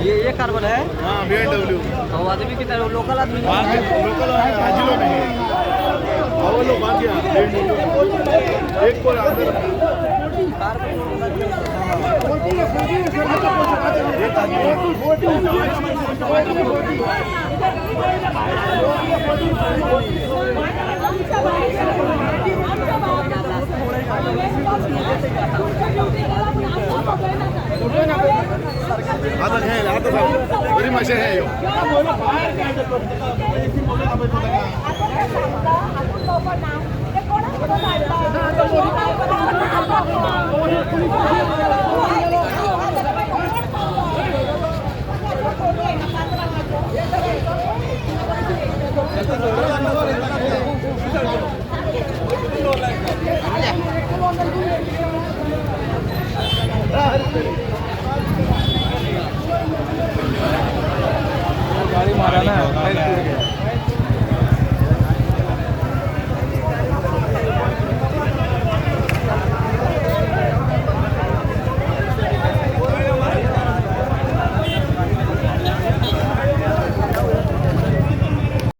ये कार्बन है. हाँ, BMW. तो आदमी कितना लोकल आदमी? लोकल हाजिलो नहीं, वो लोग भाग गया. BMW एक को अंदर एक आता हे आता बरी माशे हे यो.